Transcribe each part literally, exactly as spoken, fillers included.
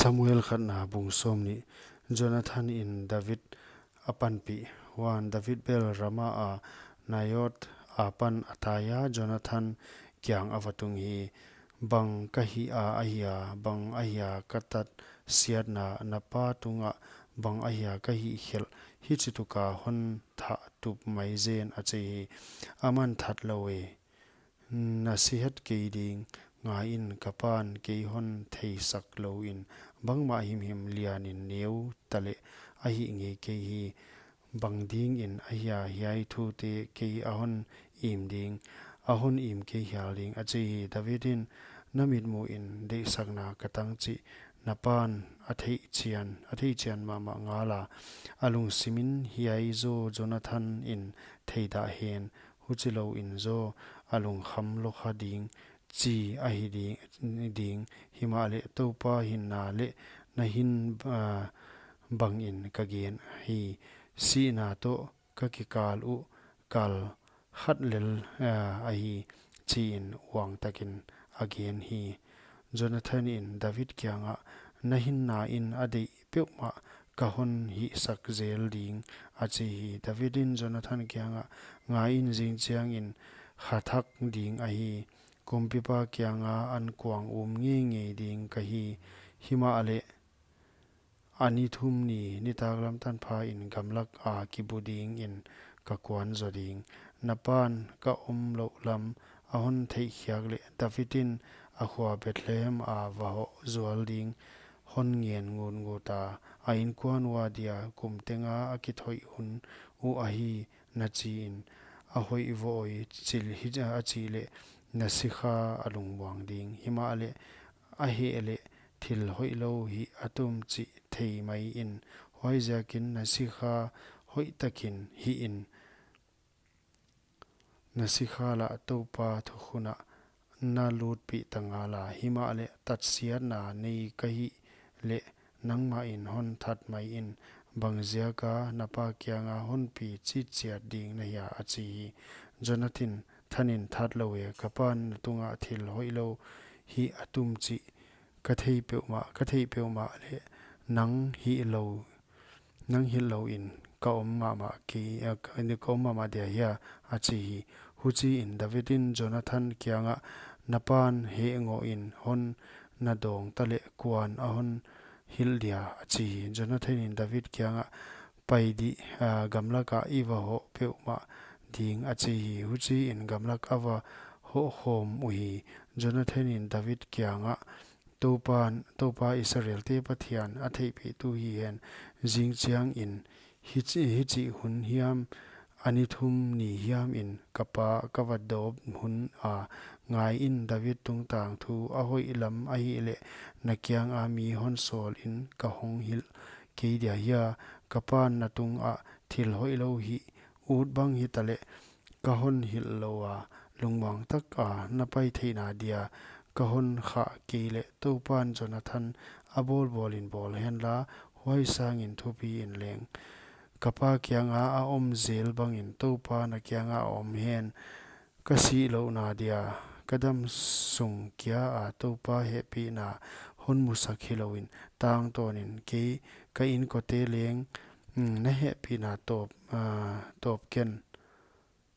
Samuel khatna bung sawmnih. Jonathan in David a panpih. Huan David bel Rama a Naioth apan a tai a, Jonathan kiang a va tung hi. Bang ka hih a ahia, bang ahia ka tat siatna, na pa tungah bang ahia ka hihkhelh, hichi tuka hon thah tup mai zen, a chi hi. Aman, that lou e, na si het kei ding, ngai in, ka pan kei hon theisak lou in, bangmah himhim lian in neu taleh a hih ngei kei hi. Bang ding in ahia hiai thute kei a hon im ding, a hon im kei hial ding, a chi hi. David in, na mitmuh in deihsakna ka tang chih na pan a theih chian, a theih chian mahmah ngal a, a lungsim in hiai zaw Jonathan in thei dah hen, huchi lou in zaw a lungkham lou kha ding, chi ahi ding, ding. Himahleh Toupa hinna leh na hin, ah, bang in ka gen hi, sihna toh ka kikal uh kal khat lel, ah, ahi, chi in uang takin a gen hi. Jonathan in David kiangah, na hinna in a deih peuhmah ka hon hihsak zel ding, a chi hi. David in Jonathan kiangah, ngai in, zing chiang in kha thak ding ahi, kumpipa kianga ankuang um ngeingei ding ka hi. Himahleh a ni thum ni nitaklam tanpha in gamlak a kibu ding in ka kuan zaw ding. Na pan ka om louh lam a hon theihkhiak leh David in a khua Bethlehem a va hoh zual ding hon ngen ngutngut a, a inkuan ua dia kum tenga a kithoih hun uh ahi, na chi in. A hoih vawi chil hi, a chih leh na sikha a lungmuang ding. Himahleh a heh leh thil hoihlou hih a tum chih thei mai in, huaiziakin na sikha hoih takin hih in. Na sikha lah Toupa thukhun ah na lutpih ta ngal a, himahleh tatsiatna nei ka hih leh nangmah in hon that mai in, bang ziaka na pa kianga hon pi chitchiat ding na hia, a chi hi. Jonathan in, that lou e, ka pan na tungah thil hoihlou hih a tum chih ka thei peuhmah, ka theih peuhmah leh nang hilh lou, nang hilh lou in ka om mahmah kei, eh, ka, ka om mahmah dia hia, a chi hi. Huchi in David in Jonathan kiangah, na pan heh ngoh in hon na dawng taleh kuan a hon hilh dia, a chi hi. Jonathan in David kiangah, pai dih, ah, gamlak ah i va hoh peuhmah ding, a chi hi. Huchi in gamlak a va hoh khawm uhi. Jonathan in David kiangah, Toupa, Toupa Israelte Pathian a theihpihtu hi hen, zing chiang in hichi, hichi hun hiam, a ni thum ni hiam in ka pa ka va dawp hun a, ngai in, David tungtang thu a hoih lam ahihleh na kianga mi hon sawl in ka hong hilh kei dia hia, ka pan na tungah thil hoihlou hih ut bang hitaleh ka hon hilh lou a, lungmuang taka na pai theihna dia ka hon khah kei leh. Toupan Jonathan a bawlbawl in bawl henla, huai sangin thupi in leng ka pa kianga a om zel bangin Toupa na kianga a om hen. Ka sih louhna dia ka damsung kia a Toupa hehpihna hon musak hilou in, tangtawn in kei ka inkote leng, mm, na hehpihna tawp, ah, tawp ken,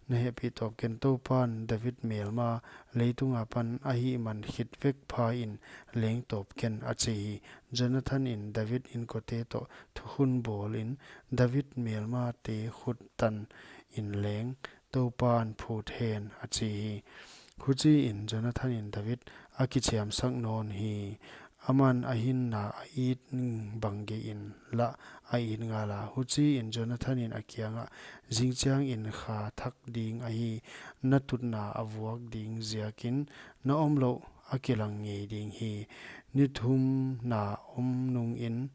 na hehpih tawp ken. Toupan David melma leitung apan a hihman khit vek pha in leng tawp ken, a chi hi. Jonathan in David inkote toh thukhun bawl in, David melmate khut tan in leng Toupan phut hen, a chi hi. Huchi in Jonathan in David a kichiamsak nawn hi. Aman a hinna a it bang gei in lah a it ngal a. Huchi in Jonathan in a kiangah, zing chiang in kha thak ding ahi, na tutna a vuak ding ziakin na om louh a kilang ngei ding hi. Ni thum na om nung in,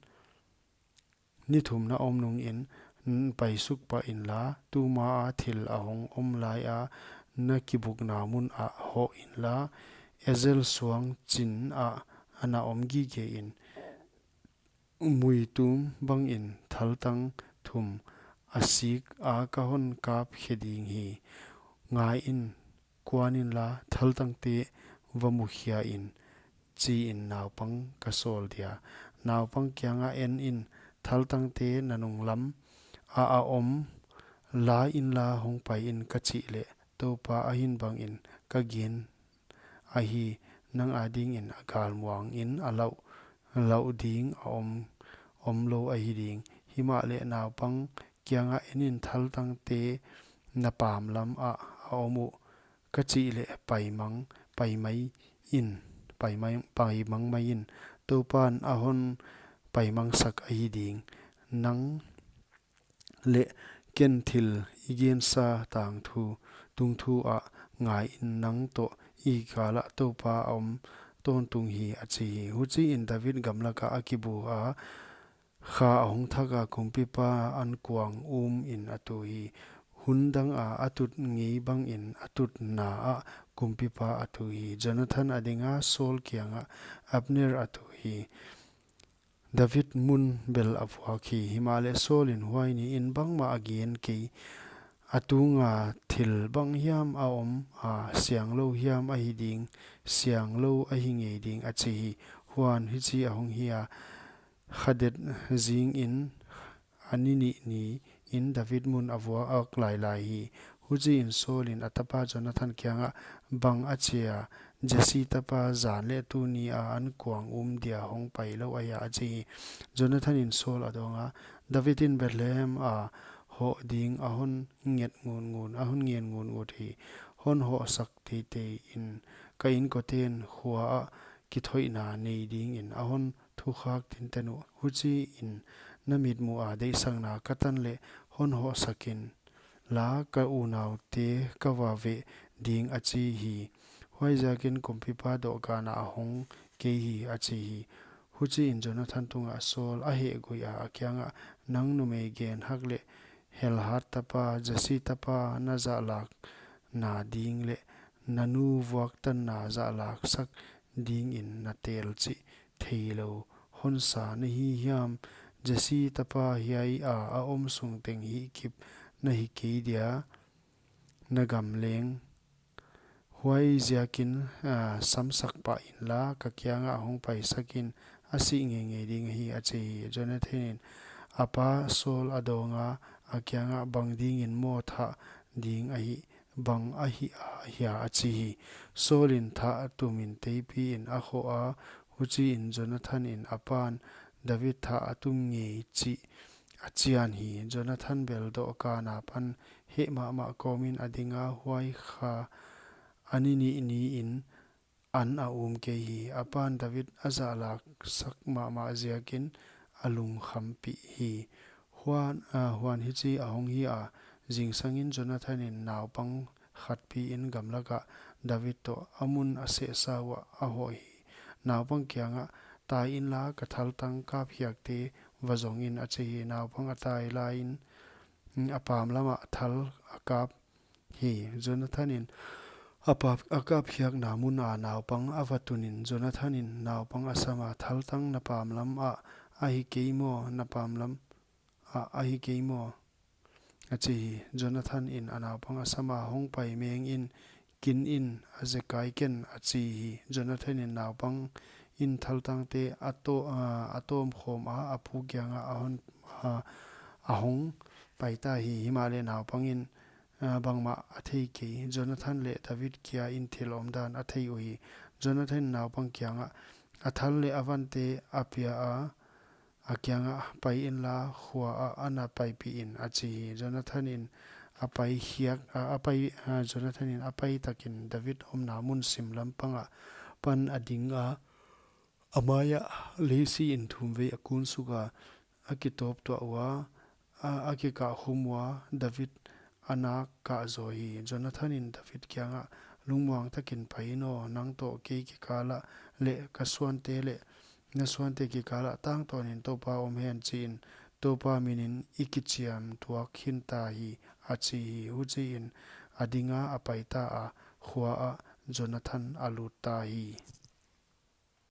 ni thum na om nung in, n-, paisuk pah inla, tuma a thil a hong om lai a na kibukna mun ah hoh inla, Ezel suang chin ah a na om gige in, muitum bangin thaltang thum a sik a ka hon kap khe ding hi. Ngai in, kuan inla, thaltangte va mukhia in, chi in naupang ka sawl dia. Naupang kiangah, en in, thaltangte na nunglam ah a om la inla hongpai in, ka chih leh, Toupa ahin bang in ka gen ahi, nang adingin a galmuang in a lauh, lauh ding a om, omlou ahi ding. Himahleh naupang kiangah, en in, thaltangte na pamlam ah a om uh, ka chih leh, paimang, paimai in, paimai, paimang mai in, Toupan a hon paimangsak ahi ding. Nang leh ken thil i gensa tangthu, tungthu ah ngai in, nang toh i kikal ah Toupa a om tawntung hi, a chi hi. Huchiin David gamlak ah a kibu a, kha a hong thak a, kumpipa ankuang um in a tu hi. Hun dang a a tut ngei bangin a tutna ah kumpipa a tu hi. Jonathan a ding a, Saul kiangah Abner a tu hi. David mun bel a vuak hi. Himahleh Saul in huai niin bangmah a gen kei. A tunga thil bang hiam a om a, sianglou hiam ahi ding, sianglou ahi ngei ding, a chi hi. Huan hichi a hong hi a, kha det zingin a ni nih niin David mun a vuak lailai hi. Huchiin Saul in a tapa Jonathan kiangah, bang achia, Jesse tapa, zan leh tuni a ankuang um dia hong pailou ahia, a chi hi. Jonathan in Saul a dawng a, David in Bethlehem a hoh ding a hon nget ngutngut, a hon ngen ngutngut hi. Hon hohsak teitei in, ka inkoten khua ah kithoihna nei dingin a hon thukhak tinten uh. Huchiin na mitmuh a deihsakna ka tan leh hon hohsak inla, ka unaute ka va veh ding, a chi hi. Huaiziakin kumpipa dohkan ah a hong kei hi, a chi hi. Huchiin Jonathan tungah Saul a hehgui a, a kiangah, nang numei genhak leh Helkat tapa, Jesse tapa na zahlakna ding leh na nu vuaktanna zahlaksak dingin na tel chih theilou honsa na hi hiam? Jesse tapa hiai a a om sung teng hihkip na hi kei dia, na gam leng. Huaiziakin, ah, samsak pah inla, ka kiangah hong paisak in, a sih ngeingei ding ahi, a chi hi. Jonathan in a pa Saul a dawng a, a kiangah, bang dingin maw thah ding ahi, bang ahi a hia, a chi hi. Saul in thah tumin teipi in a khoh a, huchiin Jonathan in a pan David thah a tum ngei chih a chian hi. Jonathan bel dohkan apan heh mahmah kawmin a ding a, huai kha a ni nih niin an a um kei hi. A pan David a zahlaksak mahmah ziakin a lungkhampih hi. Huan, ah, huan hichi a hong hi a, zingsangin Jonathan in naupang khat piin gamlak ah David toh a mun a sehsa uah a hoh hi. Naupang kiangah, tai inla, ka thaltang kap khiakte va zong in, a chi hi. Naupang a tai laiin, a pam lamah thal a kap hi. Jonathan in a pap, a kap khiakna mun a naupang a va tunin, Jonathan in naupang a sam a, thaltang na pam lam ah ahi kei maw, na pam lam ah ahi kei maw, a chi hi. Jonathan in a naupang a sam a, hong pai meng in, kin in, a zekai ken, a chi hi. Jonathan in naupang in thaltangte a to, ah, a tawm khawm a, a pu kiangah a hon, ah, a hong pai ta hi. Himahleh naupang in, ah, bangmah a thei kei. Jonathan leh David kia in thil omdan a thei uhi. Jonathan in naupang kiangah, a thal leh a vante a pia a, a kiangah, pai inla, khua ah ana paipih in, a chi hi. Jonathan in a pai khiak, a, a pai, a, Jonathan in a pai takin David omna mun sim lam pangah pan a ding a, a mai ah leisi in thumvei a kunsuk a, a kitawp tuah ua, a, a kikah khum ua, David a nak kah zaw hi. Jonathan in David kiangah, lungmuang takin pai in aw, nang toh kei kikal ah leh ka suante leh na suante kikal ah tangtawnin Toupa om hen, chiin Toupa minin i kichiam tuak khin ta hi, a chi hi. Huchiin a ding a, a pai ta a, khua ah Jonathan a lut ta hi.